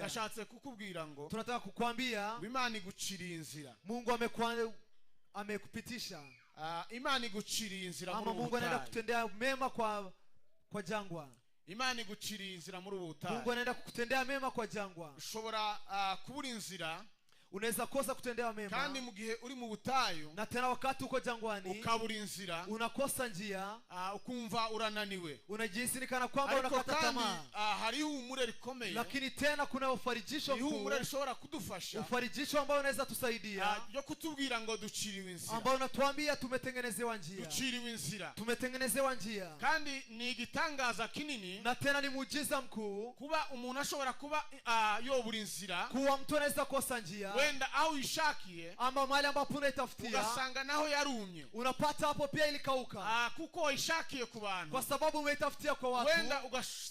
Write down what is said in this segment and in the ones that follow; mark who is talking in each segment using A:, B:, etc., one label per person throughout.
A: atatuzungumzia.
B: Nashatse kukubwira ngo
A: Tunataka kukwambia
B: ngo Imana iguciriye inzira.
A: Mungu amekupitisha.
B: Ah, Imana iguciriye inzira muri
A: Ama
B: ubu
A: Mungu anaenda
B: butayu.
A: kutendea mema kwa jangwa.
B: Imana iguciriye inzira muri ubu
A: Mungu
B: butayu.
A: anaenda kukutendea mema kwa jangwa.
B: Ushobora kubura inzira.
A: Unaweza kosa kutendewa mema.
B: Kandi mu gihe uri mu butayu,
A: na tena wakati uko jangwani,
B: ukabura inzira,
A: unakosa njia,
B: ukumva urananiwe,
A: unajihisi ni kana kwamba
B: ariko
A: unakata
B: kandi
A: tamaa.
B: Hari ihumure rikomeye,
A: Lakini tena kuna ufarijisho mkuu,
B: ihumure rishobora kudufasha,
A: ufarijisho ambao unaweza tusaidia,
B: ryo kutubwira ngo duciriwe inzira,
A: ambao unatuambia tumetengenezewa njia,
B: duciriwe inzira,
A: tumetengenezewa njia.
B: Kandi ni igitangaza kinini,
A: na tena ni muujiza mkuu,
B: kuba umuntu ashobora kuba yobura inzira,
A: kuwa mtu anaweza kosa njia,
B: wenda aho ishakiye,
A: ama mahali ambapo unaitafutia,
B: ugasanga naho yarumye,
A: unapata hapo pia ilikauka,
B: kuko ishakiye ku bantu,
A: kwa sababu umeitafutia kwa watu,
B: wenda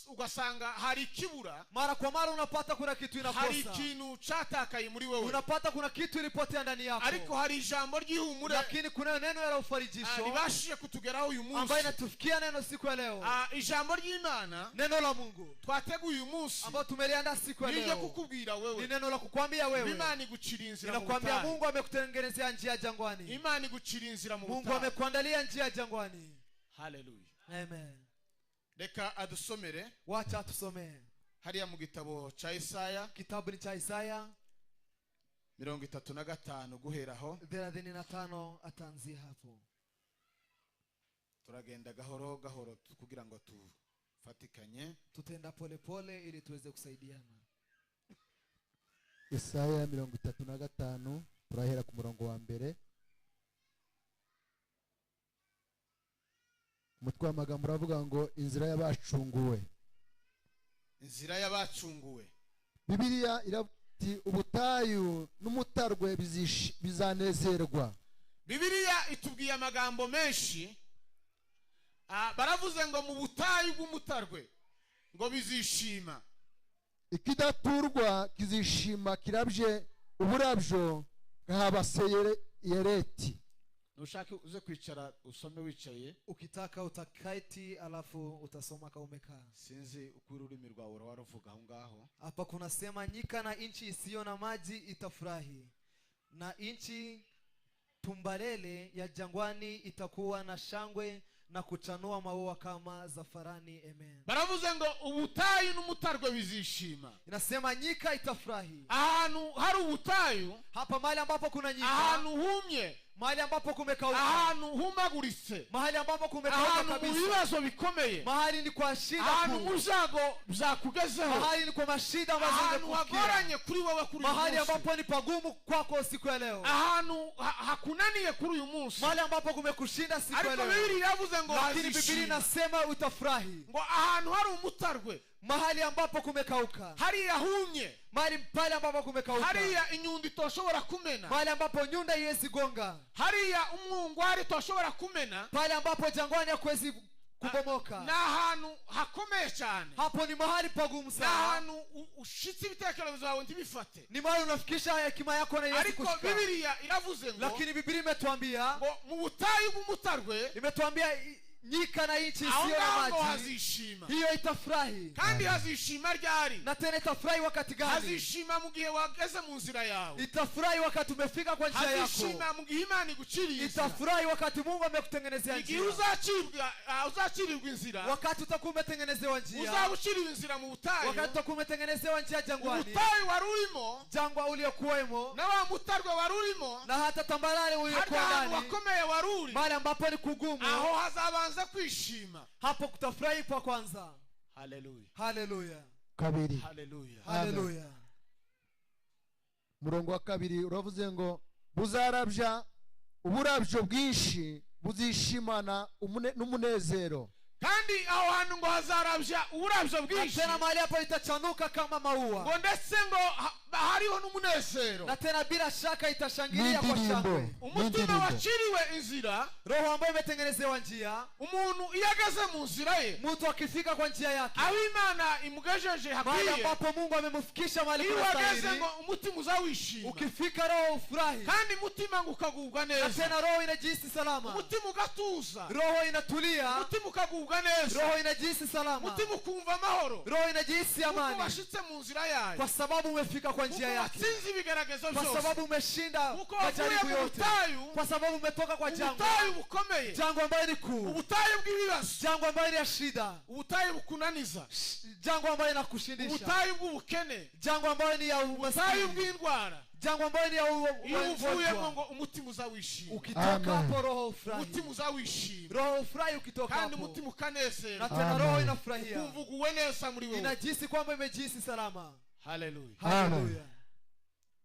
B: ugasanga hari ikibura,
A: mara kwa mara unapata kuna kitu inakosa,
B: hari ikintu catakaye muri wewe,
A: unapata kuna kitu ilipotea ndani yako,
B: ariko hari ijambo ry'ihumure,
A: lakini kuna neno la ufarijisho
B: ribashije kutugeraho uyu munsi,
A: ambayo inatufikia neno siku ya leo,
B: ijambo ry'Imana
A: neno la Mungu
B: twateguye uyu munsi,
A: ambao tumeliandaa siku ya
B: nije
A: leo,
B: kukubwira wewe,
A: ni neno la kukwambia wewe,
B: Imana igucira inzira mu
A: ninakwambia
B: butayu.
A: Mungu amekutengenezea njia jangwani.
B: Imana igucira inzira mu
A: Mungu
B: butayu.
A: amekuandalia njia jangwani.
B: Haleluya.
A: Amen.
B: Reka adusomere.
A: Wacha tusomee.
B: Hariya mu gitabo cha Isaya,
A: kitabu ni cha Isaya
B: 35 guheraho
A: 35 ataanzia hapo.
B: Turagenda gahoro gahoro kugira ngo tufatikanye.
A: Tutenda pole pole ili tuweze kusaidiana.
C: Isaya 35 turahera ku murongo wa mbere. Umutwe w'amagambo uravuga ngo inzira y'abacunguwe.
B: Inzira y'abacunguwe.
C: Bibiliya iravuga iti ubutayu n'umutarwe bizanezerwa.
B: Bibiliya itubwiye amagambo menshi. Baravuze ngo mu butayu bw'umutarwe ngo bizishima.
C: Ikidaturwa kizishima kirabye uburabyo nk'abaseyereti.
B: Nushaka uze kwicara usome wicaye.
A: Ukitaka utaketi alafu utasoma kama umekaa.
B: Sinzi uko ururimi rwawe waruvuga aho ngaho.
A: Hapa kuna sema nyika na inchi isiyo na maji itafurahi, na inchi tumbalele ya jangwani itakuwa na shangwe na kuchanua maua kama zafarani. Amen.
B: Baravuze ngo ubutayu n'umutarwe bizishima.
A: Inasema nyika itafurahi.
B: Ahantu hari ubutayu,
A: hapa mahali ambapo kuna nyika,
B: ahantu humye,
A: mahali ambapo kumekauka,
B: ahantu humaguritse,
A: mahali ambapo kumekauka
B: ahantu
A: kabisa,
B: mu bibazo bikomeye,
A: mahali ni kwa shida,
B: ahantu mu byago byakugezeho,
A: mahali ni kwa mashida ambazo
B: ahantu hagoranye kuri wewe kuri uyu
A: mahali
B: munsi,
A: ambapo ni pagumu kwako siku ya leo,
B: ahantu hakunaniye kuri uyu munsi,
A: mahali ambapo kumekushinda siku ya leo.
B: Ariko Bibiliya iravuze ngo
A: lakini Bibiliya inasema utafurahi.
B: Ngo ahantu hari umutarwe,
A: mahali ambapo kumekauka,
B: hariya humye,
A: mahali pale ambapo kumekauka,
B: hariya inyundo itoshobora kumena,
A: mahali ambapo nyunda haiwezi gonga,
B: hariya umwungwari toshobora kumena,
A: pale ambapo jangwani hakuwezi kubomoka.
B: Na ahantu hakomeye cyane,
A: hapo ni mahali pagumu sana,
B: na ahantu ushitse ibitekerezo byawe ntibifate,
A: ni mahali unafikisha hekima yako na Yesu kushika.
B: Ariko Bibiliya iravuze ngo,
A: lakini Bibiliya imetuambia
B: ngo mu butayu bw'umutarwe,
A: imetuambia nyika na inchi isiyo na maji
B: hazishima,
A: hiyo itafurahi.
B: Kandi hazishima ryari?
A: Na tena itafurahi wakati gani?
B: Hazishima mu gihe wageze mu nzira yawe.
A: Itafurahi wakati umefika kwa njia yako.
B: Hazishima mu gihe Imana iguciriye.
A: Itafurahi wakati Mungu amekutengenezea njia.
B: Igihe uzacirirwa inzira,
A: wakati utakuwa umetengenezewa njia,
B: uzabuciriwe inzira mu butayu,
A: wakati utakuwa umetengenezewa njia jangwani,
B: ubutayu wari urimo,
A: jangwa uliokuwemo,
B: na wa mutarwe wari urimo,
A: na hata tambarare uliokuwa ndani,
B: wakomeye wari uri,
A: mahali ambapo ni kugumu,
B: aho hazabanza kwishima,
A: hapo kutafurahi kwa kwanza.
B: Haleluya.
A: Haleluya.
C: Kabiri.
B: Haleluya.
A: Haleluya.
C: Murongo wa kabiri uravuze ngo buzarabya uburabyo bwinshi buzishimana n'umunezero.
B: Kandi aho hantu ngo hazarabya uburabyo bwinshi,
A: tena mahali hapo itachanuka kama maua,
B: ngo ndetse ngo Hariho n'umunezero.
A: Na tena bila shaka itashangilia kwa
C: N'indirimbo.
A: shangwe.
B: Umutima
C: N'indirimbo.
B: waciriwe inzira.
A: Roho ambayo imetengenezewa njia.
B: Umuntu iyo ageze mu nzira ye,
A: Mtu akifika kwa njia yake,
B: aho Imana imugejeje
A: mahali
B: hakwiye,
A: ambapo Mungu amemfikisha mahali
B: iyo
A: kuna
B: uhageze
A: stahili,
B: ngo umutima uzawishima,
A: ukifika roho ufurahi,
B: kandi umutima ngo ukagubwa
A: na
B: neza,
A: tena roho inajihisi salama,
B: umutima ugatuza,
A: roho inatulia,
B: umutima ukagubwa neza,
A: roho inajihisi salama,
B: umutima ukumva amahoro,
A: roho inajihisi
B: kuko
A: amani,
B: washitse mu nzira yayo,
A: kwa sababu umefika kwa
B: kuko
A: njia yake,
B: watsinze ibigeragezo
A: kwa
B: byose,
A: sababu umeshinda
B: kuko wavuye
A: majaribu
B: mu
A: yote,
B: butayu,
A: kwa sababu umetoka kwa jangwa,
B: ubutayu bukomeye,
A: jangwa ambayo ni kuu,
B: ubutayu bw'ibibazo,
A: jangwa ambayo ni ya shida,
B: ubutayu bukunaniza,
A: jangwa ambayo inakushindisha,
B: ubutayu bw'ubukene,
A: jangwa ambayo ni ya
B: ubutayu
A: umaskini,
B: bw'indwara.
A: jangwa ambayo ni ya
B: Iyo uvuyemo
A: ugonjwa.
B: ngo umutima uzawishima,
A: Ukitoka
C: Amen.
A: hapo roho ufurahi,
B: umutima uzawishima,
A: roho ufurahi ukitoka
B: kandi
A: hapo,
B: umutima ukanezerwa,
A: na tena
C: Amen.
A: roho inafurahia,
B: ukumva uguwe neza muri wowe.
A: inajihisi kwamba imejihisi salama.
B: Haleluya.
A: Haleluya.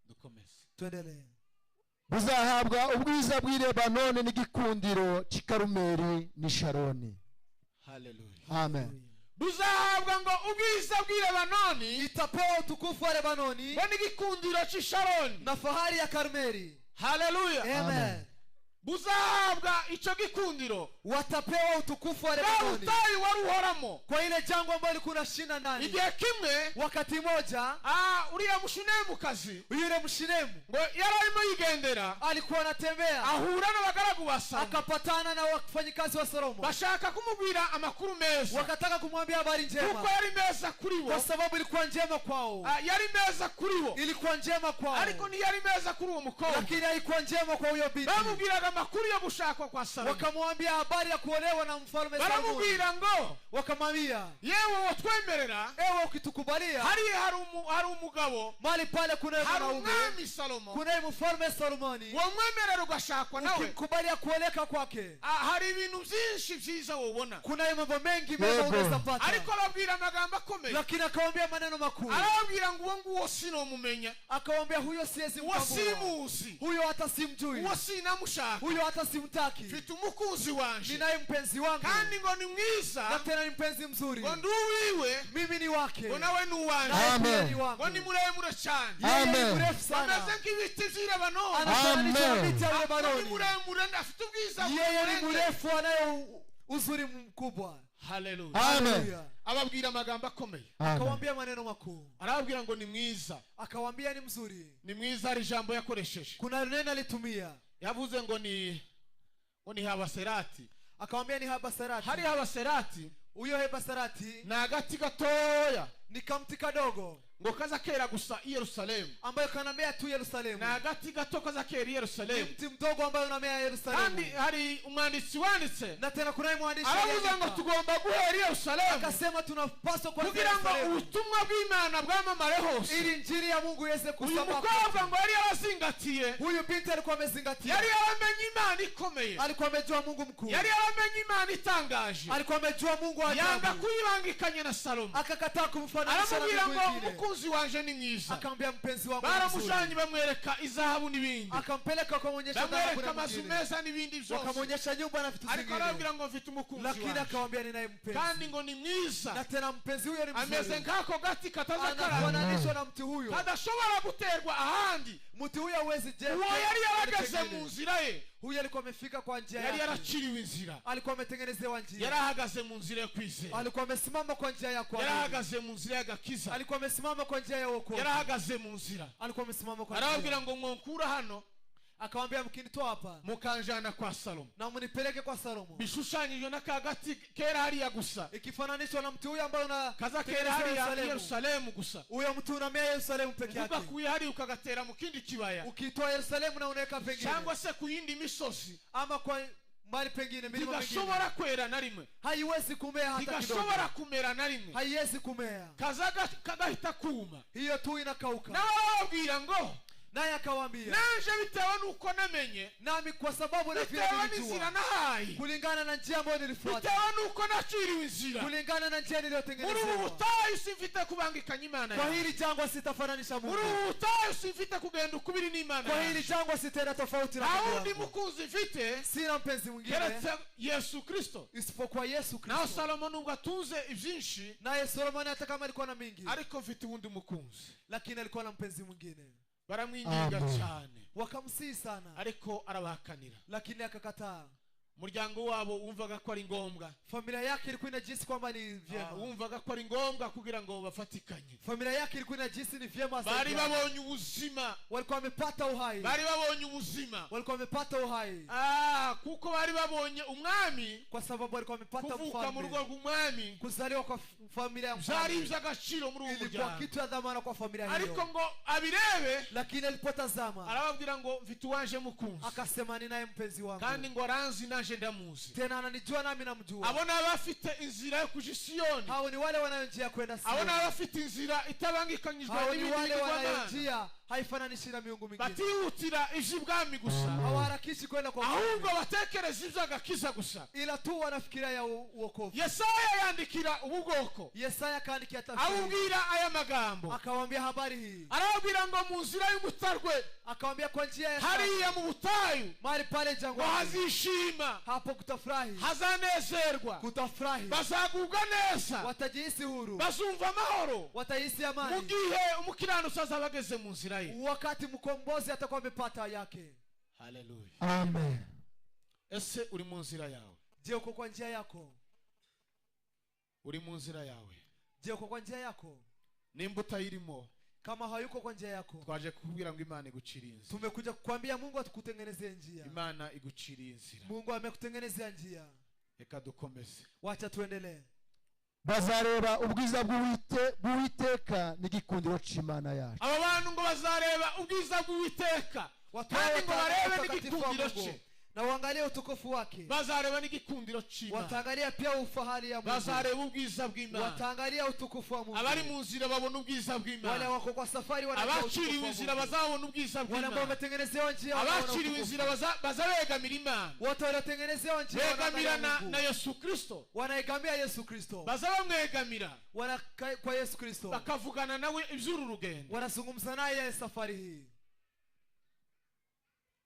B: Dukomeze.
A: Tuendelee.
C: Buzahabwa ubwiza bw'i Lebanoni n'igikundiro cy'i Karumeli n'i Sharoni.
B: Haleluya.
C: Amen.
B: Buzahabwa ngo ubwiza bw'i Lebanoni
A: Itapewa utukufu wa Lebanoni
B: ngo n'igikundiro cy'i Sharoni.
A: na fahari ya Karmeli.
B: Haleluya.
A: Amen.
B: Buzahabwa icyo gikundiro,
A: Watapewa utukufu wa
B: bwa
A: Lebanoni
B: butayu wari uhoramo.
A: kwa ile jangwa ambayo ilikuwa inashinda ndani.
B: Igihe kimwe,
A: Wakati mmoja,
B: uriya mushunemukazi
A: yule mshinemu
B: ngo yari arimo yigendera,
A: alikuwa anatembea,
B: ahura n'abagaragu ba Salomo,
A: akapatana na wafanyikazi wa Salomo,
B: bashaka kumubwira amakuru meza,
A: wakataka kumwambia habari
B: kuko
A: njema,
B: yari meza kuri bo,
A: kwa sababu ilikuwa njema kwao,
B: yari meza kuri bo,
A: ilikuwa njema kwao,
B: ariko ntiyari meza kuri uwo mukobwa.
A: lakini haikuwa njema kwa huyo binti.
B: Bamubwiraga amakuru yo gushakwa kwa Salomo,
A: Wakamwambia habari ya kuolewa na mfalme Salomo,
B: baramubwira ngo
A: wakamwambia,
B: yewe wotwemerera,
A: ewe ukitukubalia,
B: hariya hari umugabo,
A: mahali pale kunaye
B: hari
A: mwanaume,
B: umwami Salomo,
A: kunaye mfalme Solomoni,
B: womwemerera ugashakwa nawe,
A: ukimkubalia kuoleka kwake,
B: hari ibintu byinshi byiza wobona.
A: kunayo mambo mengi mema
C: Yego.
A: unaweza pata.
B: Ariko ababwira amagambo akomeye,
A: Lakini akawambia maneno makuu,
B: arababwira ngo uwo nguwo sinomumenya,
A: akawambia huyo siwezi
B: uwo
A: mtambua,
B: simuzi,
A: huyo hata simjui,
B: uwo sinamushaka,
A: huyo hata simtaki,
B: mfite umukunzi wanje,
A: ninaye mpenzi wangu,
B: kandi ngo ni
A: na
B: mwiza,
A: tena ni mpenzi mzuri,
B: ngo ndi uwiwe,
A: mimi ni wake,
B: ngo nawe ni uwanje,
A: naye pia
C: Amen.
A: ni wangu,
B: ngo ni muremure cyane,
A: yeye ni
C: Amen.
A: mrefu sana,
B: ameze nk'ibiti by'i Lebanoni,
A: anafananishwa na
C: Amen.
A: miti ya
B: ngo ni
A: Lebanoni,
B: muremure, afite ubwiza
A: yeye ni
B: burenze.
A: mrefu, anayo uzuri mkubwa.
B: Haleluya.
C: Amen.
A: Haleluya.
B: Ababwira amagambo akomeye,
C: Amen.
A: Akawambia maneno makuu,
B: arababwira ngo ni mwiza,
A: akawambia ni mzuri.
B: ni mwiza. Hari ijambo yakoresheje,
A: Kuna neno alitumia,
B: yavuze ngo ni habaserati.
A: akawambia ni Habaserati.
B: Hari habaserati,
A: Huyo Hebasarati
B: ni agati gatoya
A: ni kamti kadogo
B: ngo kaza kera gusa i Yerusalemu,
A: ambayo kanamea tu Yerusalemu,
B: ni agati gato kaza kera i
A: ni
B: Yerusalemu.
A: mti mdogo ambayo unamea
B: Kandi
A: Yerusalemu.
B: hari umwanditsi wanditse,
A: Na tena kunaye mwandishi
B: aravuze ngo
A: aliyeandika,
B: tugomba guhera i Yerusalemu
A: akasema tunapaswa kuanzia
B: kugira ngo
A: Yerusalemu
B: ubutumwa bw'Imana bwamamare hose.
A: ili injili ya Mungu iweze
B: Uyu
A: kusambaa.
B: mukobwa ngo yari yarazingatiye,
A: Huyu binti alikuwa amezingatia,
B: yari yaramenye Imana ikomeye,
A: alikuwa amejua Mungu mkuu,
B: yari yaramenye Imana itangaje,
A: alikuwa amejua Mungu wa
B: yanga
A: ajabu,
B: kuyibangikanya na Salomo.
A: akakataa kumfananisha na
B: Aramubwira
A: miungu
B: ngo
A: ingine,
B: umukunzi wanje ni mwiza.
A: akamwambia mpenzi wangu ni mzuri,
B: Baramujanye bamwereka izahabu n'ibindi,
A: akampeleka wakamwonyesha dhahabu
B: bamwereka
A: na
B: amazu
A: mwingine,
B: meza n'ibindi byose,
A: wakamwonyesha nyumba na vitu
B: ariko
A: zingine,
B: arababwira ngo mfite umukunzi
A: lakini
B: wanje,
A: akawambia ninaye mpenzi,
B: kandi ngo ni mwiza,
A: na tena mpenzi huyo ni
B: ameze
A: mzuri,
B: nk'ako gati kataza karara,
A: anafananishwa na mti huyo.
B: kadashobora guterwa ahandi.
A: Mti huyo hauwezi
B: Uwo yari yarageze mu nzira ye,
A: Huyo alikuwa amefika kwa njia
B: yari
A: yake,
B: yaraciriwe inzira,
A: alikuwa ametengenezewa njia,
B: yari ahagaze mu nzira yo kwizera,
A: alikuwa amesimama kwa njia ya
B: yari
A: kuamini,
B: ahagaze mu nzira y'agakiza,
A: alikuwa amesimama kwa njia ya wokovu,
B: yari ahagaze mu nzira.
A: alikuwa amesimama kwa njia.
B: Arababwira ngo mwonkura hano
A: Akamwambia mkinitoa hapa
B: mukanjana kwa Salomo,
A: na mnipeleke kwa Salomo,
B: bishushanyijwe n'aka gati kera hariya gusa,
A: ikifananishwa na mti huyo ambaye una
B: kaza kera hariya i Yerusalemu gusa,
A: huyo mti unamea Yerusalemu peke yake,
B: ugakuye hariya ukagatera mu kindi kibaya,
A: ukitoa Yerusalemu na unaweka pengine,
B: cyangwa se ku yindi misozi,
A: ama kwa mbali pengine, milima mingine,
B: ntigashobora kwera na rimwe,
A: haiwezi kumea hata kidogo,
B: ntigashobora kumera na rimwe,
A: haiwezi kumea,
B: kaza kagahita kuma.
A: hiyo tu inakauka.
B: Nawe arababwira ngo
A: Naye akawaambia,
B: Nanje bitewe n'uko namenye,
A: nami kwa sababu na vile
B: bitewe n'inzira
A: nilijua,
B: nahaye,
A: kulingana na njia ambayo nilifuata,
B: bitewe n'uko naciriwe inzira
A: kulingana na njia
B: muri ubu
A: niliyotengenezewa,
B: butayu, simfite kubangikanya Imana
A: kwa
B: yanjye.
A: hili jangwa sitafananisha
B: Muri
A: Mungu.
B: ubu butayu simfite kugenda ukubiri n'Imana
A: Kwa
B: yanjye.
A: hili jangwa sitaenda tofauti na
B: Nta
A: Mungu
B: wundi
A: wangu.
B: mukunzi mfite
A: Sina mpenzi mwingine
B: keretse Yesu Kristo.
A: isipokuwa Yesu
B: Naho
A: Kristo.
B: Salomo nubwo atunze ibyinshi,
A: Naye Solomoni hata kama alikuwa na mingi,
B: ariko mfite uwundi mukunzi.
A: Lakini alikuwa na mpenzi mwingine.
B: Baramwinginga
C: Amen.
B: cyane,
A: Wakamsihi sana,
B: ariko arabahakanira.
A: Lakini akakataa.
B: Umuryango wabo wumvaga ko ari ngombwa.
A: Familia yake ilikuwa inajihisi kwamba ni
B: Ah,
A: vyema.
B: wumvaga ko ari ngombwa kugira ngo bafatikanye.
A: Familia yake ilikuwa inajihisi ni vyema
B: Bari
A: wasaidiane.
B: babonye ubuzima.
A: Walikuwa wamepata uhai.
B: Bari babonye ubuzima.
A: Walikuwa wamepata uhai.
B: Ah, kuko bari babonye umwami.
A: Kwa sababu walikuwa wamepata
B: Kuvuka mu rugo
A: mfalme.
B: rw'umwami
A: Kuzaliwa kwa familia ya
B: byari
A: mfalme
B: iby'agaciro muri uwo
A: ilikuwa
B: muryango.
A: kitu ya dhamana kwa familia
B: Ariko
A: hiyo.
B: ngo abirebe,
A: Lakini alipotazama,
B: arababwira ngo mfite uwanje mukunzi,
A: akasema ninaye mpenzi wangu,
B: kandi ngo aranzi nanje ndamuzi.
A: Tena ananijua nami namjua.
B: Abo ni abafite inzira yo kuja i Siyoni.
A: Hao ni wale wanayo njia kwenda
B: Abo ni
A: Sioni.
B: abafite inzira itabangikanyijwe
A: Hao ni
B: n'ibindi
A: wale
B: bigirwamana,
A: wanayo njia haifananishi na miungu mingine.
B: Batihutira ivy'ibwami gusa,
A: Hawaharakishi kwenda kwa
B: ahubwo
A: mfalme,
B: batekereza ivy'agakiza gusa.
A: Ila tu wanafikiria ya uokovu.
B: Yesaya yandikira ubu bwoko,
A: Yesaya akaandikia tafsiri,
B: abubwira aya magambo,
A: akawaambia habari hii,
B: arababwira ngo mu nzira y'umutarwe,
A: akawaambia kwa njia ya
B: hariya mu butayu,
A: mahali pale
B: ngo
A: jangwani,
B: hazishima,
A: hapo kutafurahi,
B: hazanezerwa,
A: kutafurahi,
B: bazagubwa neza,
A: watajihisi huru,
B: bazumva amahoro
A: watahisi
B: mu
A: amani
B: gihe umukiranutsi azaba ageze mu nzira ye.
A: Wakati mkombozi atakuwa amepata yake.
B: Haleluya.
C: Amen.
B: Ese uri mu nzira yawe?
A: Je, uko kwa njia yako?
B: Uri mu nzira yawe?
A: Je, uko kwa njia yako?
B: Nimba utayirimo,
A: Kama hayuko kwa njia yako,
B: twaje kukubwira ngo Imana iguciriye inzira.
A: Tumekuja kukwambia Mungu atukutengenezee njia.
B: Imana iguciriye inzira.
A: Mungu amekutengenezea njia.
B: Reka dukomeze.
A: Wacha tuendelee.
C: Bazareba ubwiza bw'Uwiteka n'igikundiro c'Imana yacu.
B: Aba bantu ngo bazareba ubwiza bw'Uwiteka,
A: Watu hao
B: kandi ngo
A: wataangalia
B: barebe
A: utakatifu wa
B: n'igikundiro
A: Mungu
B: cye.
A: Na uangalie utukufu wake.
B: Bazareba n'igikundiro cy'Imana.
A: Wataangalia pia ufahari ya Mungu.
B: Bazareba ubwiza bw'Imana.
A: Wataangalia utukufu wa Mungu.
B: Abari mu nzira babona ubwiza
A: Wale
B: bw'Imana.
A: wako kwa safari wanajua utukufu
B: Abaciriwe
A: wa
B: inzira
A: Mungu.
B: bazabona ubwiza
A: Wale ambao
B: bw'Imana.
A: wametengenezewa njia wanaona
B: Abaciriwe
A: utukufu.
B: inzira bazabegamira Imana,
A: Wote waliotengenezewa njia wanaangalia
B: begamirana
A: Mungu.
B: na Yesu Kristo.
A: Wanaegamia Yesu Kristo.
B: Baza bamwegamira,
A: Wana kwa Yesu Kristo,
B: bakavugana nawe iby'uru rugendo.
A: Wanazungumza naye safari hii.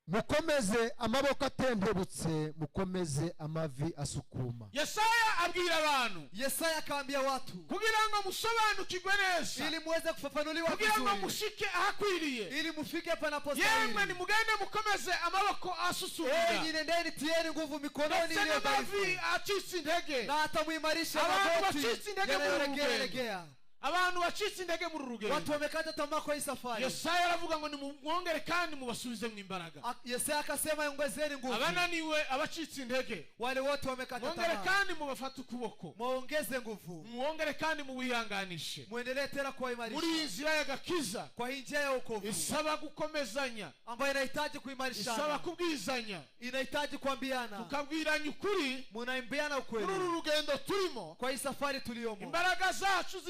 C: Mukomeze amaboko atentebutse, mukomeze amavi asukuma.
B: Yesaya abwira abantu
A: Yesaya akaambia watu,
B: kugira ngo musobanukirwe neza,
A: ili muweze kufafanuliwa
B: kugira ngo
A: vizuri,
B: mushike ahakwiriye,
A: ili mufike
B: yemwe
A: panapostahili.
B: nimugende mukomeze amaboko asusumira,
A: Enyi nendeni tieni nguvu mikononi
B: ndetse
A: iliyo
B: n'amavi
A: dhaifu,
B: acitse intege.
A: Na hatamuimarisha
B: Abantu
A: magoti
B: bacitse intege muri uru
A: yanayoregea
B: rugendo.
A: regea.
B: Abantu bacitse intege muri uru rugendo,
A: Watu wamekata tamaa kwa hii safari.
B: Yesaya aravuga ngo nimumwongere kandi mubasubizemo imbaraga.
A: Yesaya akasema ongezeni nguvu.
B: Abananiwe, abacitse intege,
A: Wale wote wamekata
B: mwongere
A: tamaa,
B: kandi mubafate ukuboko,
A: muongeze nguvu,
B: mwongere kandi mubihanganishe
A: muendelee tena
B: muri
A: kuwaimarisha
B: iyi nzira y'agakiza
A: kwa hii njia ya wokovu
B: isaba gukomezanya,
A: ambayo inahitaji
B: isaba
A: kuimarishana,
B: kubwizanya,
A: inahitaji kuambiana,
B: tukabwiranya ukuri
A: munaambiana
B: muri
A: ukweli
B: uru rugendo turimo.
A: Kwa hii safari tuliyomo.
B: Imbaraga zacu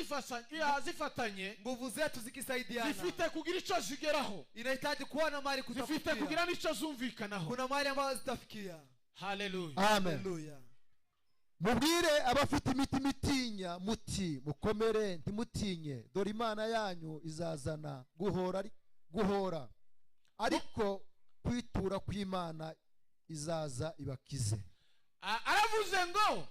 B: zifatanye
A: Nguvu zetu zikisaidiana,
B: zifite kugira icyo zigeraho,
A: inahitaji kuwa na mali
B: zifite
A: kutafikia,
B: kugira n'icyo zumvikanaho.
A: Kuna mali ambazo zitafikia.
B: Haleluya.
C: Amen.
A: Haleluya.
C: Mubwire abafite imitima itinya muti mukomere, ntimutinye, dore Imana yanyu izazana guhora guhora, ariko kwitura kw'Imana izaza ibakize.
B: Aravuze ngo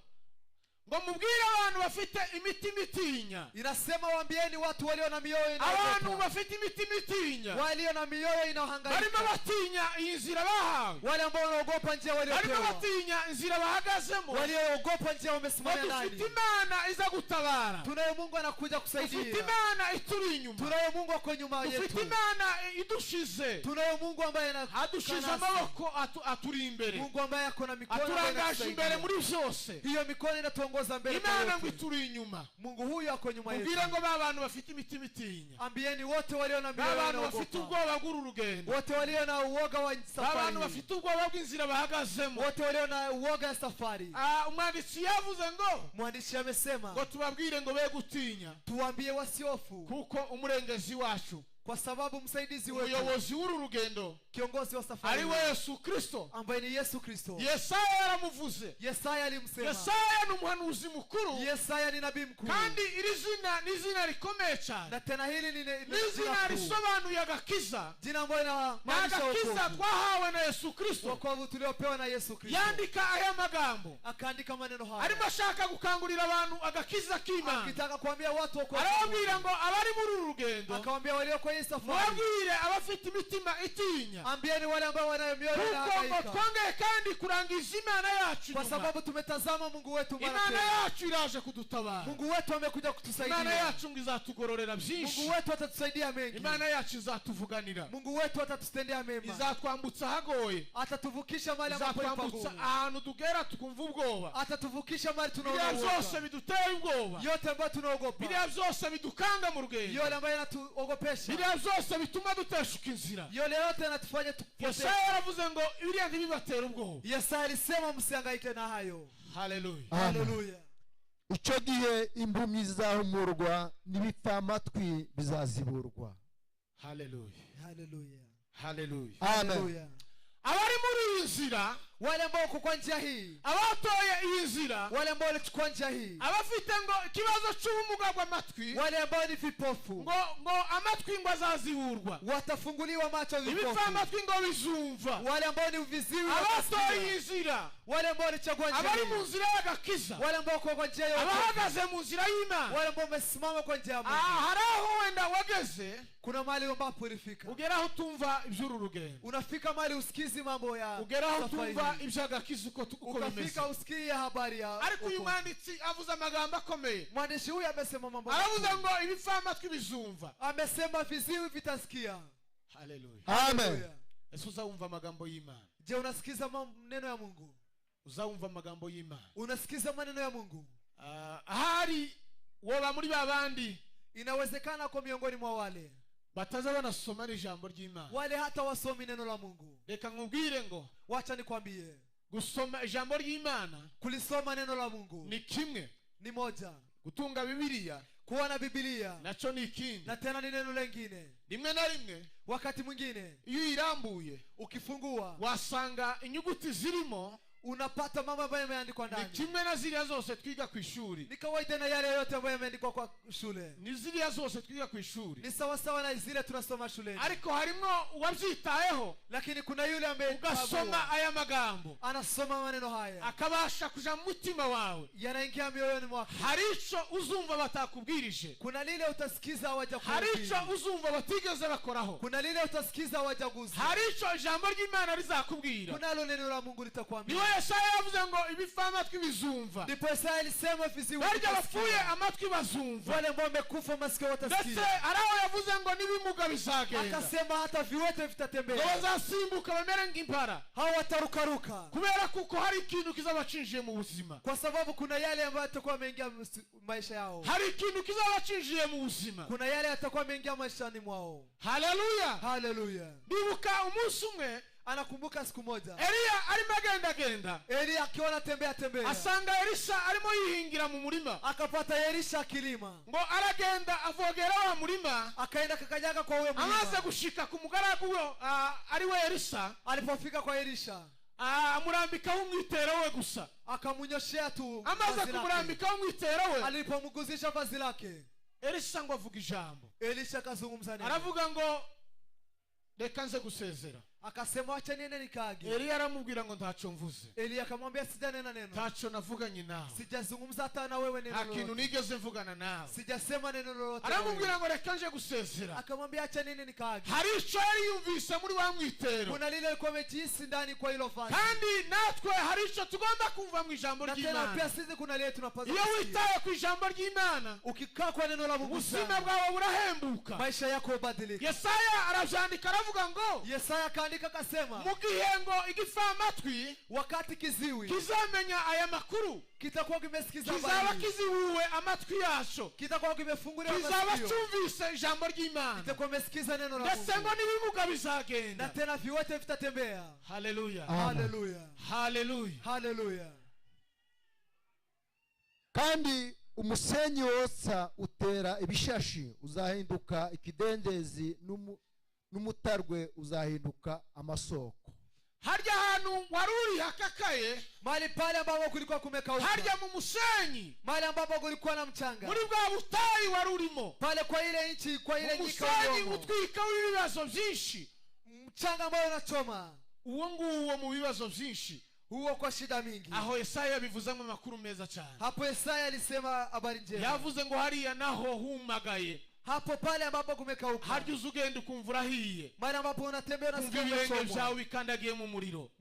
B: mubwire abantu bafite imitima itinya.
A: Inasema waambieni watu walio na mioyo
B: Abantu
A: inayogopa,
B: bafite imitima itinya,
A: walio na mioyo
B: barimo
A: inayohangaika,
B: batinya iyi nzira bahawe,
A: wale ambao wanaogopa njia
B: barimo
A: waliopewa,
B: batinya inzira bahagazemo,
A: walioogopa njia
B: ngo
A: wamesimama
B: dufite
A: ndani.
B: Imana iza gutabara.
A: Tunayo Mungu anakuja
B: Dufite
A: kusaidia.
B: Imana ituri inyuma.
A: Tunayo Mungu ako nyuma
B: Dufite
A: yetu.
B: Imana idushize,
A: Tunayo Mungu ambaye
B: adushize
A: nasi.
B: amaboko, aturi imbere,
A: Mungu ambaye ako na mikono ambaye
B: aturangaje imbere
A: inatusaidia.
B: muri byose.
A: Hiyo mikono inatuongoza mbele kwa
B: Imana ngo
A: yote.
B: ituri inyuma.
A: Mungu huyu ako nyuma yetu.
B: Mubwire ngo ba bantu bafite imitima itinya,
A: Ambieni wote walio na
B: ba
A: mioyo
B: bantu bafite
A: inayogopa,
B: ubwoba bw'uru rugendo,
A: wote walio na uoga wa
B: ba
A: safari
B: bantu
A: hii,
B: bafite ubwoba bw'inzira bahagazemo.
A: Wote walio na uoga ya safari.
B: Ah, umwanditsi yavuze ngo
A: Mwandishi amesema
B: ngo tubabwire ngo be gutinya,
A: tuwaambie wasiofu,
B: kuko umurengezi wacu,
A: Kwa sababu msaidizi wetu,
B: umuyobozi w'uru rugendo,
A: kiongozi wa safari,
B: ari we Yesu Kristo,
A: ambaye ni Yesu Kristo.
B: Yesaya yaramuvuze.
A: Yesaya alimsema.
B: Yesaya ni umuhanuzi mukuru.
A: Yesaya ni nabii mkuu.
B: Kandi iri zina ni izina rikomeye cyane.
A: Na tena hili ni
B: izina risobanuye agakiza.
A: Jina ambalo linamaanisha
B: agakiza twahawe na Yesu Kristo.
A: Wokovu tuliopewa na Yesu Kristo.
B: Yandika aya magambo.
A: Akaandika maneno haya.
B: Arimo ashaka gukangurira abantu agakiza k'Imana.
A: Akitaka kuambia watu wokovu.
B: Arababwira ngo abari muri uru rugendo.
A: Akawaambia walio kwa hii safari.
B: Mubabwire abafite imitima itinya.
A: Ambieni wale ambao wanayo mioyo inahangaika.
B: Kuko twongeye kandi kurangiza Imana yacu.
A: Kwa sababu tumetazama Mungu wetu mara
B: tena. Imana yacu iraje kudutabara.
A: Mungu wetu amekuja kutusaidia.
B: Imana yacu ngo izatugororera byinshi.
A: Mungu wetu atatusaidia mengi.
B: Imana yacu izatuvuganira.
A: Mungu wetu atatutendea mema.
B: Izatwambutsa ahagoye.
A: Atatuvukisha mahali ambapo ni pagumu.
B: Izatwambutsa ahantu tugera tukumva ubwoba.
A: Atatuvukisha mahali tunaona
B: uwoga. Byose biduteye ubwoba.
A: Yote ambayo tunaogopa.
B: Biriya byose bidukanga mu rugendo.
A: Yale ambayo yanatuogopesha.
B: Biriya byose bituma duteshuka inzira.
A: Yale yote yanatufanya tupotee.
B: Yesaya yaravuze ngo biriya ntibibatera ubwoba.
A: Yesaya alisema msihangaike na hayo.
B: Haleluya.
A: Haleluya.
C: Icyo gihe impumyi zizahumurwa n'ibipfamatwi bizaziburwa.
B: Haleluya.
A: Haleluya.
B: Haleluya.
C: Amen.
B: Abari muri iyi nzira,
A: wale ambao wako kwa njia hii,
B: abatoye iyi nzira,
A: wale ambao walichukua njia hii,
B: abafite ngo ikibazo cy'ubumuga bw'amatwi,
A: wale ambao ni vipofu,
B: ngo amatwi ngo azaziburwa,
A: watafunguliwa macho vipofu,
B: ibipfamatwi ngo bizumva,
A: wale ambao ni viziwi,
B: abatoye iyi nzira,
A: wale ambao walichagua njia,
B: abari mu nzira y'agakiza,
A: wale ambao wako kwa njia ya
B: abahagaze mu nzira y'Imana,
A: wale ambao wamesimama kwa njia ya Mungu.
B: Hari aho wenda wageze,
A: kuna mahali ambapo ulifika,
B: ugeraho utumva iby'uru rugendo,
A: unafika mahali usikizi mambo ya,
B: ugeraho utumva iby'agakiza uko bimeze,
A: ukafika usikie habari ya.
B: Ariko uyu mwanditsi avuze amagambo akomeye.
A: Mwandishi huyu amesema mambo,
B: aravuze ngo ibipfamatwi bizumva,
A: amesema viziwi vitasikia.
B: Haleluya.
C: Amen.
B: Ese uzawumva amagambo y'Imana?
A: Je, unasikiza maneno ya Mungu?
B: Uzawumva amagambo y'Imana?
A: Unasikiza maneno ya Mungu?
B: Ahari woba muri babandi,
A: inawezekana kwa miongoni mwa wale
B: bataza banasoma ijambo ry'Imana,
A: wale hata wasomi neno la Mungu.
B: Reka nkubwire ngo,
A: wacha nikwambie,
B: gusoma ijambo ry'Imana,
A: kulisoma neno la Mungu
B: ni kimwe,
A: ni moja.
B: Gutunga Bibiliya,
A: kuwa na Biblia,
B: nacho ni ikindi,
A: na tena ni neno lingine.
B: Rimwe na rimwe,
A: wakati mwingine,
B: iyo irambuye,
A: ukifungua,
B: wasanga inyuguti zirimo,
A: unapata mambo ambayo yameandikwa ndani.
B: Ni kimwe na ziriya zose twiga ku ishuri.
A: Ni kawaida na yale yote ambayo yameandikwa kwa shule.
B: Ni ziriya zose twiga ku ishuri.
A: Ni sawa sawa na zile tunasoma shuleni.
B: Ariko harimo uwabyitayeho,
A: lakini kuna yule ambaye
B: ugasoma aya magambo,
A: anasoma maneno haya,
B: akabasha kuja mu mutima wawe,
A: yanaingia mioyoni mwako.
B: Hari ico uzumva batakubwirije,
A: kuna lile utasikiza hawajakubwira,
B: hari ico uzumva batigeze bakoraho,
A: kuna lile utasikiza hawajagusa,
B: hari ico ijambo ry'Imana rizakubwira,
A: kunalo neno la Mungu litakwambia.
B: Yesaya yavuze ngo ibipfamatwi bizumva.
A: Ndipo Yesaya alisema viziwi
B: barya bapfuye amatwi bazumva,
A: wale ambao wamekufa masikio watasikia.
B: Ndetse araho yavuze ngo n'ibimuga bizagenda,
A: akasema hata viwete vitatembea,
B: ngo bazasimbuka bamere nk'impara,
A: hao watarukaruka,
B: kubera kuko hari ikintu kizabacinjiye mu buzima,
A: kwa sababu kuna yale ambayo yatakuwa yameingia maisha yao,
B: hari ikintu kizabacinjiye mu buzima,
A: kuna yale yatakuwa yameingia maishani mwao.
B: Haleluya.
A: Haleluya.
B: Ndibuka umunsi umwe,
A: anakumbuka siku moja,
B: Eliya arimo agenda genda,
A: Eliya akiwa anatembea tembea,
B: asanga Elisha arimo yihingira mu murima,
A: akapata Elisha akilima,
B: ngo aragenda avogera wa murima,
A: akaenda kakanyaga kwa huyo mlima,
B: amaze gushika ku mugaragu we ari we Elisha,
A: alipofika kwa Elisha
B: amurambikaho umwitero we gusa,
A: akamunyoshea tu,
B: amaze kumurambikaho umwitero we,
A: alipomguzisha vazi lake,
B: Elisha ngo avuga ijambo.
A: Elisha akazungumza neno,
B: aravuga ngo reka nze gusezera,
A: akasema acha niende nikaage.
B: Eliya aramubwira ngo ntaco mvuze.
A: Eliya akamwambia sijanena neno,
B: ntaco navuganye nawe,
A: sijazungumza hata na wewe neno
B: lolote, nta kintu nigeze mvugana nawe,
A: sijasema neno lolote.
B: Aramubwira ngo reka nje gusezera,
A: akamwambia acha niende nikaage.
B: Hari ico yari yumvise muri wa mwitero,
A: kuna lile alikuwa amejihisi ndani kwa hilo vazi,
B: kandi natwe hari ico tugomba kumva mu ijambo ry'Imana,
A: na tena pia sisi kuna lile tunapaswa.
B: Iyo witaye ku ijambo ry'Imana,
A: ukikaa kwa neno la Mungu,
B: ubuzima bwawe burahembuka,
A: maisha yako hubadilika.
B: Yesaya aravyandika aravuga ngo,
A: Yesaya akaandika akasema,
B: mu gihe ngo igipfamatwi,
A: wakati kiziwi
B: kizamenya aya makuru,
A: kitakuwa kimesikiza,
B: kizaba kizibuwe amatwi yaco,
A: kitakuwa kimefunguliwa
B: masikio, kizaba cyumvise ijambo ry'Imana,
A: kitakuwa kimesikiza neno la Mungu,
B: ndetse ngo n'ibimuga bizagenda,
A: na tena viwete vitatembea.
B: Haleluya.
A: Haleluya.
B: Haleluya.
A: Haleluya.
C: Kandi Umusenyi wotsa utera ibishashi uzahinduka ikidendezi, n'umutarwe uzahinduka amasoko.
B: Harya hantu wari uri hakakaye,
A: mahali pale ambapo kulikuwa kumekauka,
B: harya mu musenyi,
A: mahali ambapo kulikuwa na mchanga,
B: muri bwa butayu wari urimo,
A: pale kwa ile nchi, kwa ile nyika,
B: umusenyi utwika w'ibibazo byinshi,
A: mchanga ambao unachoma,
B: uwo nguwo mu bibazo byinshi,
A: huo kwa shida mingi.
B: Aho Yesaya yabivuzamo amakuru meza cyane.
A: Hapo Yesaya alisema habari njema.
B: Yavuze ngo hariya naho humagaye,
A: hapo pale ambapo kumekauka,
B: harya uzugenda ukumva urahiye,
A: mahali ambapo unatembea unasikia
B: ibirenge byawe bikandagiye mu muriro,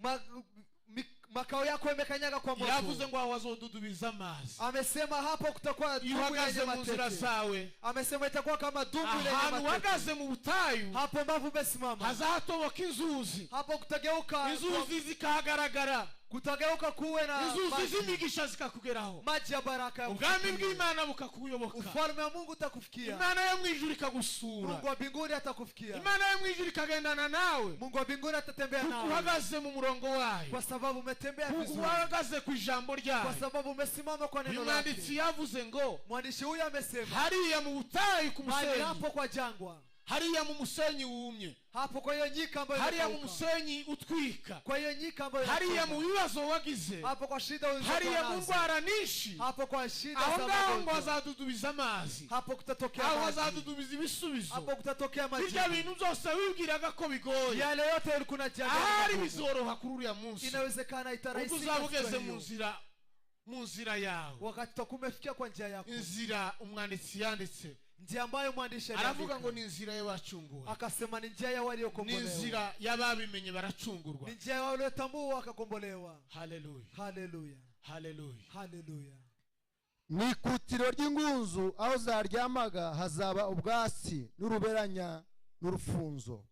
A: makao yako yamekanyaga kwa moto.
B: Yavuze ngo aho azodudubiza amazi.
A: Amesema hapo kutakuwa dubu yenye matete.
B: Zawe.
A: Amesema itakuwa kama dubu lenye matete.
B: Ahantu uhagaze mu butayu,
A: hapo ambapo umesimama,
B: hazatoboka inzuzi,
A: hapo kutageuka
B: inzuzi zikahagaragara,
A: kutageuka kuwe na
B: inzuzi z'imigisha zikakugeraho,
A: maji ya baraka,
B: ubwami bw'Imana bukakuyoboka,
A: ufalme wa Mungu utakufikia,
B: Imana yo mu ijuru ikagusura,
A: Mungu wa mbinguni atakufikia,
B: Imana yo mu ijuru ikagendana nawe,
A: Mungu wa mbinguni atatembea nawe,
B: uhagaze mu murongo wayo,
A: kwa sababu umetembea vizuri,
B: uhagaze ku ijambo ryayo,
A: kwa sababu umesimama kwa neno lake.
B: Umwanditsi yavuze ngo,
A: mwandishi huyu amesema,
B: hariya mu butayu ku musenyi,
A: hapo kwa jangwa,
B: hariya mu musenyi wumye,
A: hapo kwa hiyo nyika ambayo,
B: hariya mu musenyi utwika,
A: kwa hiyo nyika ambayo,
B: hariya mu bibazo wagize,
A: hapo kwa shida ulizokuwa
B: hariya mu
A: nazo,
B: ndwara nyinshi,
A: hapo kwa shida
B: aho
A: za
B: ngaho ngo
A: magonjwa,
B: azadudubiza amazi,
A: hapo kutatokea
B: aho
A: maji,
B: azadudubiza ibisubizo,
A: hapo kutatokea maji.
B: Birya bintu byose wibwiraga ko bigoye,
A: yale yote ulikuwa unajiandaa,
B: ahari bizoroha kuri uriya munsi,
A: inawezekana itarahisika
B: ubwo uzaba ugeze mu nzira yawe,
A: wakati utakumefikia kwa njia yako,
B: inzira umwanditsi yanditse,
A: njia ambayo mwandishi
B: aravuga ngo ni inzira y'abacunguwe,
A: akasema ni njia ya waliokombolewa,
B: ni inzira y'ababimenye baracungurwa,
A: ni njia ya waliotambua wakakombolewa.
B: Haleluya,
A: haleluya,
B: haleluya,
A: haleluya.
C: Mu ikutiro ry'ingunzu aho zaryamaga hazaba ubwatsi n'uruberanya n'urufunzo,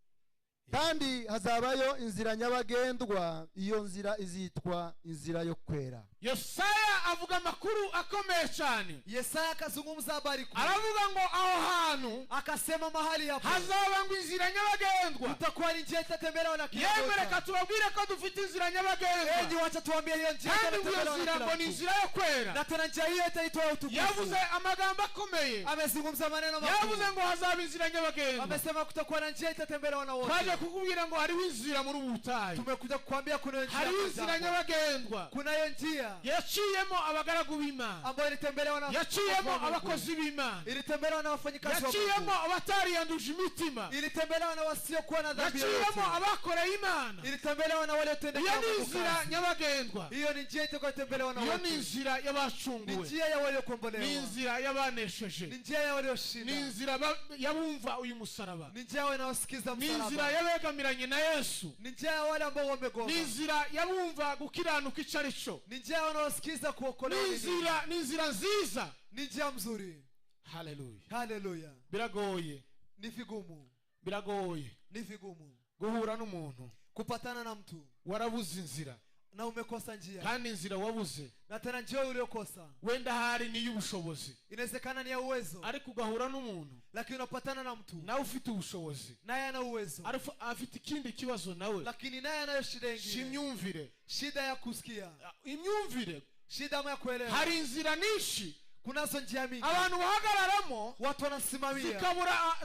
C: kandi hazabayo inzira nyabagendwa, iyo nzira izitwa inzira yo kwera.
B: Yesaya avuga amakuru akomeye cyane.
A: Yesaya akazungumza habari kuu.
B: Aravuga ngo aho hantu,
A: akasema mahali hapo
B: hazaba ngo inzira nyabagendwa,
A: kutakuwa ni njia itatembelewa na kila
B: mmoja.
A: Yemwe
B: reka tubabwire ko dufite inzira nyabagendwa.
A: Enyi wacha tuambie hiyo njia
B: kandi
A: itatembelewa
B: iyo
A: na
B: nzira
A: kila
B: ngo ni
A: mtu.
B: inzira yo kwera,
A: na tena njia hiyo itaitwa utukufu.
B: Yavuze amagambo akomeye,
A: amezungumza maneno makuu.
B: Yavuze ngo hazaba inzira nyabagendwa,
A: amesema kutakuwa na njia itatembelewa na wote.
B: Twaje kukubwira ngo hariho inzira muri ubu butayu,
A: tumekuja kukwambia kuna njia,
B: hariho inzira nyabagendwa,
A: kunayo njia
B: yaciyemo abagaragu b'Imana,
A: ambayo ilitembelewa na
B: yaciyemo abakozi b'Imana,
A: ilitembelewa na wafanyikazi wa Mungu,
B: yaciyemo abatariyanduje imitima,
A: ilitembelewa na wasiokuwa na dhambi
B: yaciyemo
A: yoyote,
B: abakoreye Imana,
A: ilitembelewa na waliotendeka
B: Iyo ni
A: Mungu
B: inzira
A: kazi.
B: nyabagendwa,
A: Hiyo ni njia itakayotembelewa na
B: iyo
A: watu,
B: ni inzira y'abacunguwe,
A: ni njia ya waliokombolewa,
B: ni inzira y'abanesheje,
A: ni njia ya walioshinda,
B: ni inzira y'abumva uyu musaraba,
A: ni njia wanaosikiza
B: ni inzira
A: msalaba,
B: y'abegamiranye na Yesu,
A: ni njia ya wale ambao wamegoma,
B: ni inzira y'abumva gukiranuka icyo ari cyo,
A: ni njia wanaosikiza kuokolewa,
B: ni inzira nziza,
A: ni njia mzuri.
B: Haleluya,
A: haleluya.
B: Biragoye,
A: ni vigumu,
B: biragoye,
A: ni vigumu
B: guhura n'umuntu,
A: kupatana na mtu
B: warabuze inzira,
A: na umekosa njia,
B: kandi inzira wabuze
A: na tena njia uliyokosa
B: wenda hari ni y'ubushobozi,
A: inawezekana ni ya uwezo,
B: ariko ugahura n'umuntu,
A: lakini unapatana na mtu
B: nawe ufite ubushobozi,
A: naye ana uwezo,
B: ariko afite ikindi kibazo nawe,
A: lakini naye anayo shida nyingine,
B: imyumvire,
A: shida ya kusikia,
B: imyumvire,
A: shida ya kuelewa.
B: Hari inzira nyinshi,
A: kunazo njia mingi
B: abantu bahagararamo,
A: watu wanasimamia,
B: zikabura,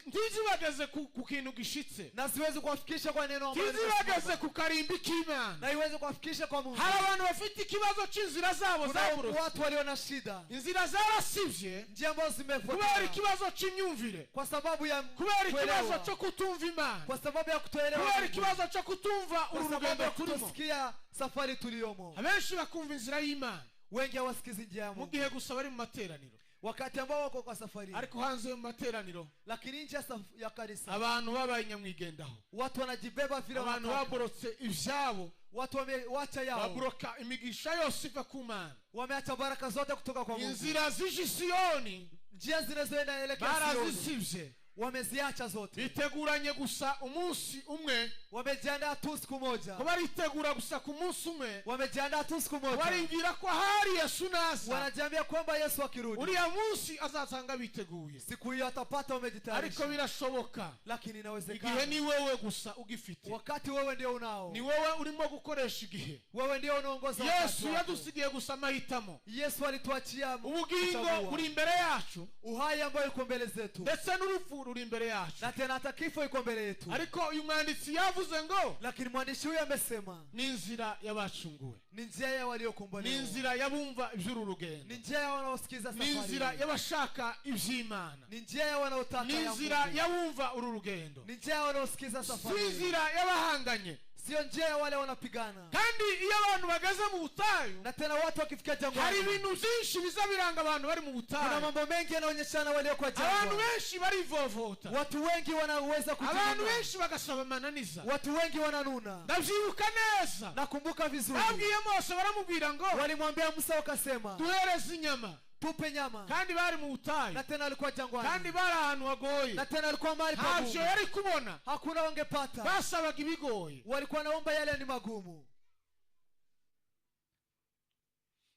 B: ntizibageze ku kintu gishitse,
A: na ziweze kuwafikisha kwa neno ambalo
B: ntizibageze ku karimbi k'Imana,
A: na iweze kuwafikisha kwa Mungu.
B: Hari abantu bafite ikibazo c'inzira zabo zaburutse,
A: watu walio na shida,
B: inzira zarasivye,
A: njia ambazo zimepotea
B: kubera ikibazo c'imyumvire,
A: kwa sababu ya
B: kubera ikibazo cyo kutumva Imana,
A: kwa sababu ya kutoelewa,
B: kubera ikibazo cyo kutumva uru rugendo turimo,
A: kusikia safari tuliyomo.
B: Abenshi bakumva inzira y'Imana,
A: wengi hawasikizi njia ya Mungu
B: mu gihe gusa bari mu materaniro,
A: wakati ambao wako kwa safari,
B: ariko hanze mu materaniro,
A: lakini nje ya kanisa
B: abantu babaye nyamwigendaho,
A: watu wanajibeba vile
B: abantu baborotse ibyabo,
A: watu wameacha yao,
B: baboroka imigisha yose iva ku Mana,
A: wameacha baraka zote kutoka kwa Mungu.
B: Inzira z'ije Siyoni,
A: njia zinazoenda elekea Siyoni,
B: barazisivye,
A: Wameziacha zote.
B: Biteguranye gusa umunsi umwe.
A: Wamejiandaa tu siku moja.
B: Ko baritegura gusa ku munsi umwe.
A: Wamejiandaa tu siku moja.
B: Baribwira ko hari Yesu naza.
A: Wanajiambia kwamba Yesu akirudi,
B: uriya munsi azasanga biteguye.
A: Siku hiyo atapata wamejitayarisha.
B: Ariko birashoboka.
A: Lakini inawezekana.
B: Igihe ni wewe gusa ugifite.
A: Wakati wewe ndio unao.
B: Ni wewe urimo gukoresha igihe.
A: Wewe ndio unaongoza.
B: Yesu yadusigiye gusa amahitamo.
A: Yesu alituachia
B: ubugingo buri imbere yacu.
A: Uhai ambao uko mbele zetu.
B: Ndetse n'urupfu ruri imbere yacu.
A: Na tena hata kifo iko mbele yetu.
B: Ariko uyu mwanditsi yavuze ngo,
A: lakini mwandishi huyu amesema,
B: ni inzira y'abacunguwe.
A: Ni njia ya waliokombolewa.
B: Ni inzira y'abumva iby'uru rugendo.
A: Ni njia ya wanaosikiza safari.
B: Ni inzira y'abashaka iby'Imana.
A: Ni njia ya wanaotaka.
B: Ni inzira y'abumva uru rugendo.
A: Ni njia ya wanaosikiza safari.
B: Si inzira y'abahanganye.
A: Sio njia ya wale wanapigana.
B: Kandi iyo abantu bageze mu butayu,
A: na tena watu wakifika jangwani,
B: hari ibintu byinshi bizabiranga abantu bari mu butayu.
A: Kuna mambo mengi yanaonyeshana walio kwa jangwa.
B: Abantu benshi barivovota.
A: Watu wengi wanaweza kujinuna.
B: Abantu benshi bagasaba amananiza.
A: Watu wengi wananuna.
B: Ndabyibuka neza.
A: Nakumbuka vizuri.
B: Babwiye Mose baramubwira ngo,
A: walimwambia Musa wakasema,
B: duhereze inyama.
A: Tupe nyama.
B: Kandi bari mu butayu.
A: Na tena alikuwa jangwani.
B: Kandi bari ahantu hagoye.
A: Na tena alikuwa mahali pagumu.
B: Ntacyo yari kubona.
A: Hakuna wangepata.
B: Basabaga ibigoye.
A: Walikuwa naomba yale ni magumu.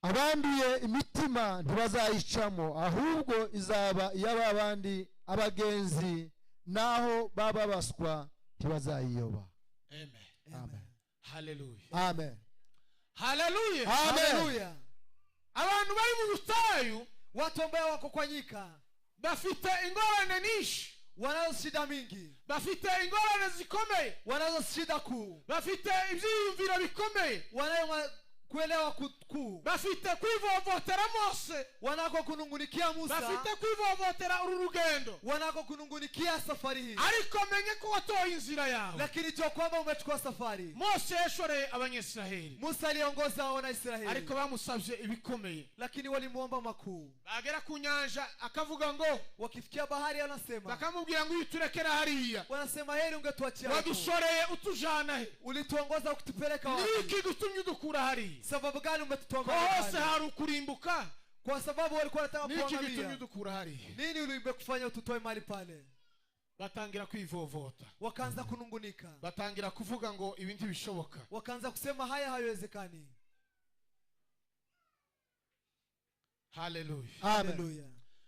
C: Abanduye imitima ntibazayicamo, ahubwo izaba iy'ababandi abagenzi, naho baba baswa ntibazayiyoba.
B: Amen.
C: Amen.
B: Hallelujah.
C: Amen.
B: Hallelujah.
A: Hallelujah.
B: Abantu bari mu butayu,
A: watu ambao wako kwa nyika,
B: bafite ingorane nyinshi.
A: Wanazo shida mingi.
B: Bafite ingorane zikomeye.
A: Wanazo shida kuu.
B: Bafite ibyiyumviro bikomeye.
A: Wanayo kuelewa kuu.
B: Bafite kwivovotera Mose.
A: Wanako kunungunikia Musa.
B: Bafite kwivovotera uru rugendo.
A: Wanako kunungunikia safari hii.
B: Ariko menye ko watoye inzira yawe.
A: Lakini jua kwamba umechukua safari.
B: Mose yashoreye Abanyisiraheli.
A: Musa aliongoza wana Israeli.
B: Ariko bamusabye ibikomeye.
A: Lakini walimuomba makuu.
B: Bagera ku nyanja akavuga ngo,
A: wakifikia bahari anasema,
B: bakamubwira ngo uturekera hariya.
A: Wanasema heri ungetuachia.
B: Wadushoreye utujana he.
A: Ulituongoza ukitupeleka wapi?
B: Niki gutumye udukura hariya?
A: Sababu gani umetutoa mahali?
B: Hose hari ukurimbuka.
A: Kwa sababu walikuwa wanataka kuangamia.
B: Niki gitumye udukura hariya?
A: Nini ulimekufanya ututoe mahali pale?
B: Batangira kwivovota.
A: Wakaanza kunungunika.
B: Batangira kuvuga ngo ibi ntibishoboka.
A: Wakaanza kusema haya hayawezekani.
B: Hallelujah.
A: Hallelujah.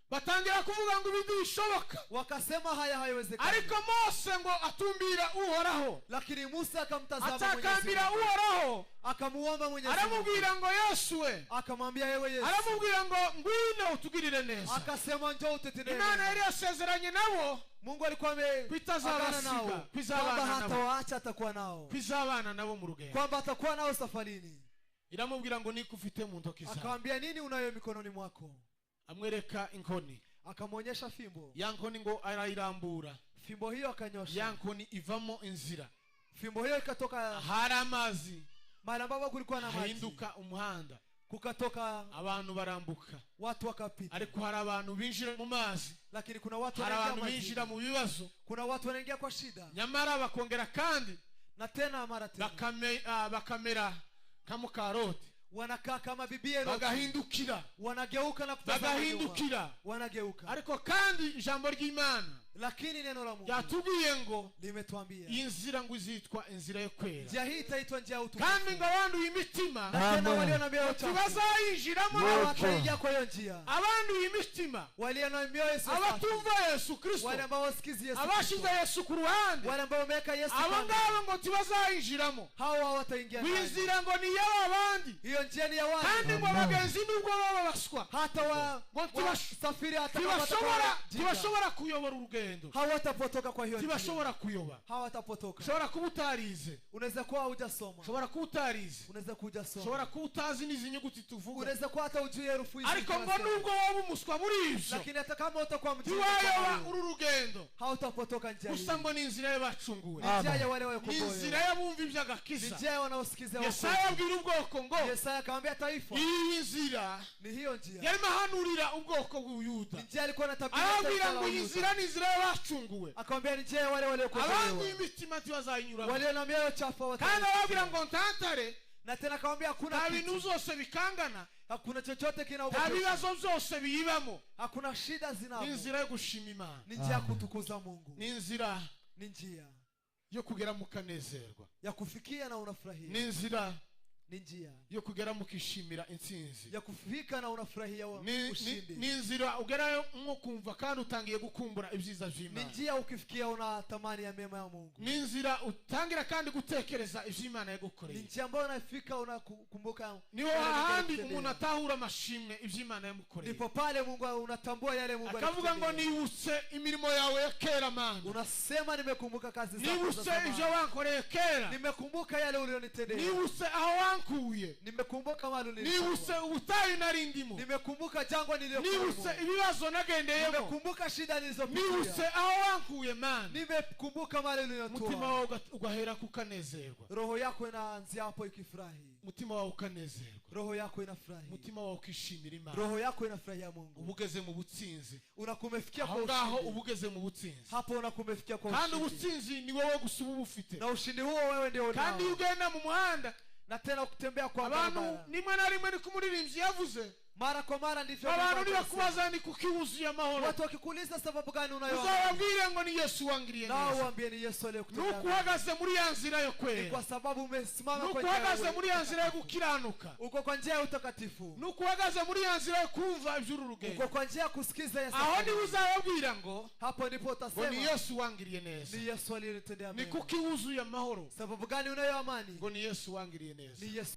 B: Batangira kuvuga ngo ibi ntibishoboka.
A: Wakasema haya hayawezekani.
B: Ariko Mose ngo atumbira Uhoraho.
A: Lakini Musa akamtazama Mwenyezi.
B: Atakambira Uhoraho.
A: Akamuomba Mwenyezi Mungu.
B: Aramubwira ngo Yesu we.
A: Akamwambia yewe Yesu.
B: Aramubwira ngo ngwino utugirire neza.
A: Akasema njoo utetende.
B: Imana yari yasezeranye nabo.
A: Mungu alikuwa ameagana nao kwamba hatawaacha, atakuwa nao.
B: Kwizabana nabo mu rugendo.
A: Kwamba atakuwa nao safarini.
B: Iramubwira ngo niko ufite mu ntoki zawe.
A: Akamwambia nini unayo mikononi mwako?
B: Amwereka inkoni.
A: Akamwonyesha fimbo.
B: Ya nkoni ngo arayirambura.
A: Fimbo hiyo akanyosha.
B: Ya nkoni ivamo inzira.
A: Fimbo hiyo ikatoka.
B: Hari amazi.
A: Mahali ambapo kulikuwa na maji.
B: Hahinduka umuhanda.
A: Kukatoka
B: abantu barambuka.
A: Watu wakapita.
B: Ariko hari abantu binjira mu mazi.
A: Lakini kuna watu
B: hari
A: wanaingia
B: abantu binjira mu bibazo.
A: Kuna watu wanaingia kwa shida.
B: Nyamara bakongera kandi
A: na tena mara tena
B: bakamera kama karoti.
A: Wanakaa kama bibie Loti.
B: Bagahindukira.
A: Wanageuka na kutazama nyuma.
B: Bagahindukira.
A: Wanageuka.
B: Ariko kandi ijambo ry'Imana,
A: lakini neno la Mungu
B: ryatubwiye ngo
A: limetuambia
B: inzira ngo izitwa inzira yo kwera.
A: Njia hii itaitwa njia ya utukufu.
B: Kandi ngo abanduye imitima
A: na tena walio na mioyo chafu
B: ntibazayinjiramo,
A: hawataingia kwa hiyo njia.
B: Abanduye imitima,
A: walio na mioyo isiyo safi,
B: abatumva Yesu Kristo,
A: wale ambao wasikizi Yesu
B: abashize
A: Kristo,
B: Yesu ku ruhande,
A: wale ambao wameweka Yesu
B: abo
A: kando,
B: ngabo ngo ntibazayinjiramo.
A: hao hawataingia ndani.
B: Inzira ngo ni iy'abandi.
A: Hiyo njia ni ya wale.
B: Kandi ngo abagenzi nubwo baba baswa,
A: hata
B: ngo
A: wasafiri hata
B: ntibashobora kuyobora urugendo.
A: Hawatapotoka kwa hiyo njia.
B: Ntibashobora kuyoba.
A: Hawatapotoka.
B: Ushobora kuba utarize.
A: Unaweza kuwa hujasoma.
B: Ushobora kuba utarize.
A: Unaweza kuwa hujasoma.
B: Ushobora kuba utazi n'izi nyuguti tuvuga.
A: Unaweza kuwa hata hujui herufi hizi.
B: Ariko ngo nubwo waba umuswa muri ibyo,
A: lakini hata kama utakuwa mjinga,
B: ntiwayoba uru rugendo.
A: Hautapotoka njia hii.
B: Gusa ngo ni inzira y'abacunguwe.
A: Njia ya wale
B: Ni
A: waliokombolewa.
B: inzira y'abumva iby'agakiza.
A: Ni njia ya wanaosikiza wokovu.
B: Yesaya abwira ubwoko ngo,
A: Yesaya akamwambia taifa,
B: iyi nzira
A: ni hiyo njia.
B: Yarimo ahanurira ubwoko bw'Ubuyuda.
A: Ni njia alikuwa anatabiri
B: Arababwira
A: taifa la
B: ngo iyi
A: Uyuda.
B: nzira ni inzira y'abacunguwe.
A: Akamwambia ni njia ya wale waliokombolewa.
B: Abanduye imitima ntibazayinyuramo.
A: Walio na mioyo chafu hawataingia.
B: Kandi arababwira ngo ntantare,
A: Na tena akamwambia hakuna
B: nta
A: kitu.
B: bintu zose bikangana.
A: Hakuna chochote
B: Nta
A: kinaogopesha.
B: bibazo byose biyibamo.
A: Hakuna shida
B: Ni
A: zinamo.
B: inzira yo gushima Imana.
A: Ni njia ya kutukuza Mungu.
B: Ni inzira
A: Ni njia
B: yo kugera mukanezerwa.
A: ya kufikia na unafurahia.
B: Ni inzira
A: Ni njia
B: yo kugera mukishimira intsinzi.
A: ya kufika na unafurahia ushindi.
B: Ni inzira ugerayo nko kumva kandi utangiye gukumbura ibyiza
A: Ni
B: by'Imana.
A: njia ukifikia unatamani ya mema ya Mungu.
B: Ni inzira utangira kandi gutekereza iby'Imana yagukoreye.
A: Ni njia ambayo unafika unakumbuka.
B: Niho hahandi umuntu atahura amashimwe iby'Imana yamukoreye.
A: Ndipo pale Mungu unatambua yale Mungu
B: akavuga ngo nibutse imirimo yawe ya kera Mana.
A: Unasema nimekumbuka kazi zako.
B: Nibutse ibyo wankoreye kera.
A: Nimekumbuka yale ulionitendea.
B: Nibutse aho wankuye.
A: Nimekumbuka mahali ulinitoa.
B: Nibutse ubutayu nari ndimo.
A: Nimekumbuka jangwa niliyokuwa.
B: Nibutse ibibazo nagendeyemo.
A: Nimekumbuka shida nilizopitia.
B: Nibutse aho wankuye Mana.
A: Nimekumbuka mahali ulinitoa.
B: Umutima wawe ugahera kukanezerwa.
A: Roho yako inaanzia hapo ikifurahi.
B: Umutima wawe ukanezerwa.
A: Roho yako inafurahi.
B: Umutima wawe ukishimira Imana.
A: Roho yako inafurahia Mungu.
B: Ubugeze mu butsinzi.
A: Unakumefikia kwa
B: ushindi. Aho ubugeze mu butsinzi.
A: Hapo unakumefikia kwa ushindi.
B: Kandi ubutsinzi ni wowe gusa ubufite.
A: Na ushindi huo wewe ndio unao.
B: Kandi ugenda mu muhanda
A: na tena kutembea kwa
B: abantu nimwe na rimwe ni kumuririmbyi yavuze.
A: Mara kwa mara ndivyo
B: abantu nibakubaza ni kuki wuzuye amahoro.
A: Watu wakikuuliza sababu gani unayo,
B: uzababwire ngo ni Yesu wangiriye neza.
A: Na uambie ni Yesu aliyekutendea.
B: Nuko uhagaze muri ya nzira yo kwera.
A: Ni kwa sababu umesimama kwa
B: Nuko
A: njia.
B: uhagaze muri ya nzira yo gukiranuka.
A: Uko kwa njia ya utakatifu.
B: Nuko uhagaze muri ya nzira yo kumva iby'uru rugendo.
A: Uko kwa njia ya kusikiza Yesu.
B: Aho ni uzababwira ngo
A: hapo ndipo utasema
B: ngo ni Yesu wangiriye neza.
A: Ni Yesu aliyetendea mema.
B: Ni kuki wuzuye amahoro.
A: Sababu gani unayo amani?
B: Ngo ni Yesu wangiriye neza.
A: Ni Yesu.